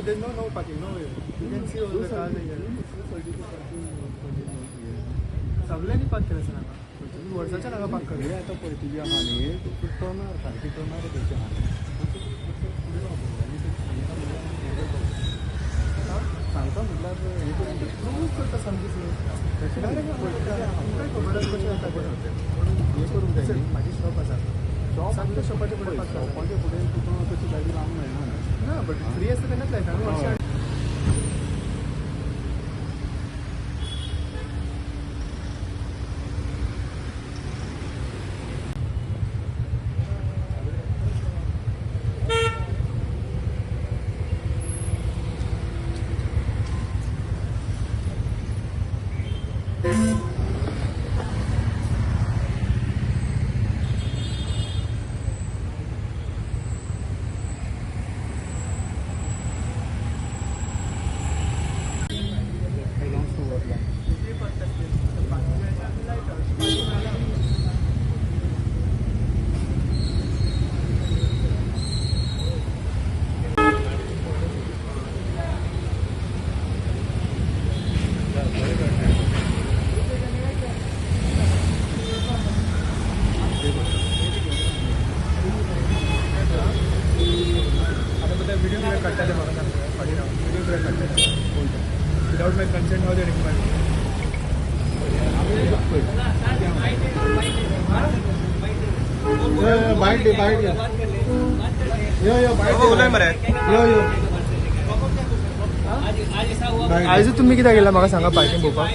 But there's no no parking, no way. You can see all the cars here. सगळ्यांनी park केलं sir हांगा. तुम्ही वर्साच्यान हांगा पार्क हे करता. आतां पळय तुजी आहा न्ही, तूं टर्नार सारकी टर्नार थंयची आहा न्ही. सांगता म्हटल्यार हें करून घे. प्रूव्ह करता सामकी तशें डायरेक्ट तुमकां खबर आसा कशें जाता तें. हें करूंक जाय न्ही. म्हाजी शॉप आसा. शॉप सगळ्या शॉपाच्या फुडें पार्क करता. शॉपाच्या फुडें तुका तशी गाडी लावंक मेळना न्ही. ना, बट फ्री आसता तेन्नाच लायता आमी वर्षा. Belongs to what line? आता बद्दल व्हिडिओ कित्याक काडटा ते म्हाका सांग. फाटीं रावन व्हिडिओ कित्याक काडटा? Without my consent how they require? यो यो बायट दे, बायट यो. यो यो बायट दे. उलय मरे. यो यो. बायट दे. आयज तुमी कित्याक येयला म्हाका सांगा पार्किंग पळोवपाक?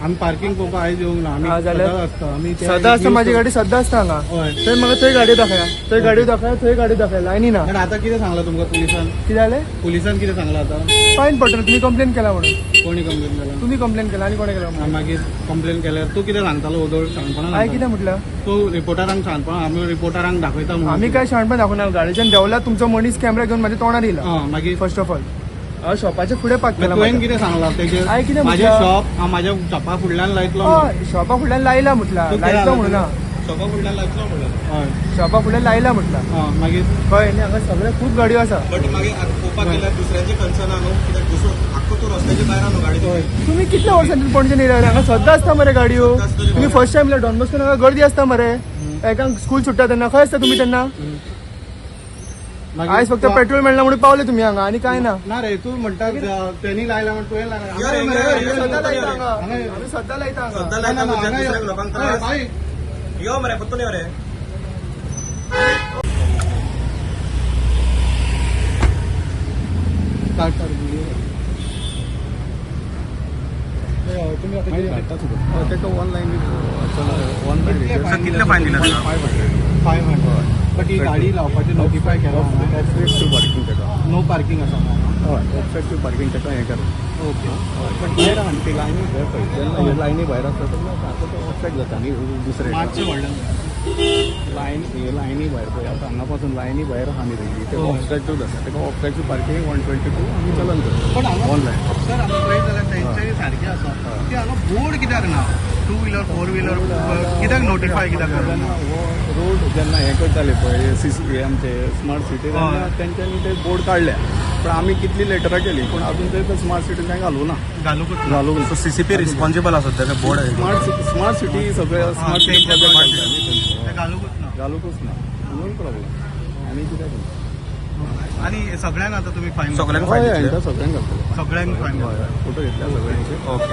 आमी पार्किंग पळोवपाक आयज येवंक ना आमी हा, जाल्यार? सदांच आसता आमी ते सदां आसता माझी गाडी, सदां आसता हांगा. हय. थंय म्हाका थंय गाडी दाखया, थंय गाडी दाखया, थंय गाडी दाखया, लायनी ना. पण आता कितें सांगलां तुमकां पुलिसान? कितें जालें? पुलिसान कितें सांगलां आतां? फायन पडटलो तुमी कंप्लेन केला म्हणून. कोणी कंप्लेन केला? तुमी कंप्लेन केला आनी कोणें केला म्हणून. आनी मागीर कंप्लेन केल्यार तूं कितें सांगतालो ओदोळ? शाणपणां हांवें कितें सांगतालो. म्हटलं? तूं रिपोर्टरांक शाणपणां, आमी रिपोर्टरांक दाखयता म्हणून. आमी काय शाणपण दाखोवना. गाडयेच्यान देंवला, तुमचो मनीस कॅमेरा घेवन म्हाज्या तोंडार येयला. आं, मागीर? फर्स्ट ऑफ ऑल हांव शॉपाच्या फुडें पार्क केला तुवें म्हाज्या. कितें सांगलां तेजेर? हांवें कितें म्हाजें म्हटलं? शॉप हांव म्हाज्या शॉपा फुडल्यान लायतलो म्हणून. हय, शॉपा फुडल्यान लायला म्हटला. तूं लायतलो म्हणून ना. शॉपा फुडल्यान लायतलो म्हणलं. हय. शॉपा फुडल्यान लायला म्हटला. आं, मागीर? कळ्ळें न्ही? हांगा सगळे खूब गाडयो आसा. बट मागीर पळोवपाक गेल्यार दुसऱ्यांचे कन्सर्न आहा न्हू, कित्याक दुसरो आख्खो तूं रस्त्याच्या भायर आहा न्हू गाडी तुजी. तुम्ही कितल्या वर्सांनी पणजे येयला? हांगा सद्दां आसता मरे गाडयो. सद्दां आसतल्यो. तुम्ही फर्स्ट टायम येयला? डॉन बॉस्कोन हांगा गर्दी आसता मरे. एकांक स्कूल सुट्टा तेन्ना खंय आसता तुमी तेन्ना? मागीर आयज फक्त पेट्रोल मेळना म्हणून पावले तुमी हांगा आनी काय ना. ना रे, तूं म्हणटा तेणी लायला म्हण तुवें लायला. यो रे, यो रे, यो रे. सद्दां लायता हांगा. हांगा यो. आमी सद्दां लायता हांगा. सद्दां लायता ना, ना, म्हणजे हांगा यो. दुसऱ्या लोकांक त्रास. हय, बाय. यो मरे, परतून यो रे. काढ, काढ, व्हिडिओ काढ. तुम्ही आता मागीर कितें धाडटा तुका. ताका ऑनलायन ऑनलायन कितले फायन दिला तुका? 500. 500. बट ही गाडी लावपाची नोटिफाय केला. ऑब्स्ट्रक्टिव्ह पार्किंग ताका. नो पार्किंग आसा. हय, ऑब्स्ट्रक्टिव्ह पार्किंग ताका हें कर. ओके. पण भायर आहा न्ही ती लायनी भायर पळय जेन्ना हे लायनी भायर आसता तेन्ना सारको तो ऑब्स्ट्रक्ट जाता न्ही दुसरे. मातशें व्हडलें. लायन हे लायनी भायर पळय आतां हांगा पासून लायनी भायर आहा न्ही तेजी ते हय. ऑब्स्ट्रक्टिव्ह जाता ताका ऑब्स्ट्रक्टिव्ह पार्किंग 122 आमी चलन करता. पण हांगा ऑनलायन. सर, हांगा पळयत जाल्यार तेंचेय सारकें आसा की हांगा बोर्ड कित्याक ना? टू व्हिलर, फोर व्हिलर कित्याक नोटिफाय कित्याक जेन्ना करूंक ना? हो रोड जेन्ना हें करताले पळय सी सी आमचे स्मार्ट सिटी तेन्ना हय. तेंच्यांनी ते बोर्ड काडल्या, पण आमी कितली लेटरां केली पूण अजून ते स्मार्ट सिटी कांय घालूं ना. घालूंकच ना. घालूंक ना. सो सीसीपी रिस्पॉन्सिबल आसा सद्या बोर्ड. स्मार्ट सिटी सगळे स्मार्ट सिटी तेंचे प्रोजेक्ट smart घालता न्ही ते तेंचे. घालूंकच ना. घालूंकच ना म्हणून प्रॉब्लेम आनी कित्याक ना. आनी सगळ्यांक आतां तुमी फायन सगळ्यांक फायन हय, दितले? हांकां सगळ्यांक घालतले. सगळ्यांक फायन. हय, फोटो घेतल्या सगळ्यांचे. ओके.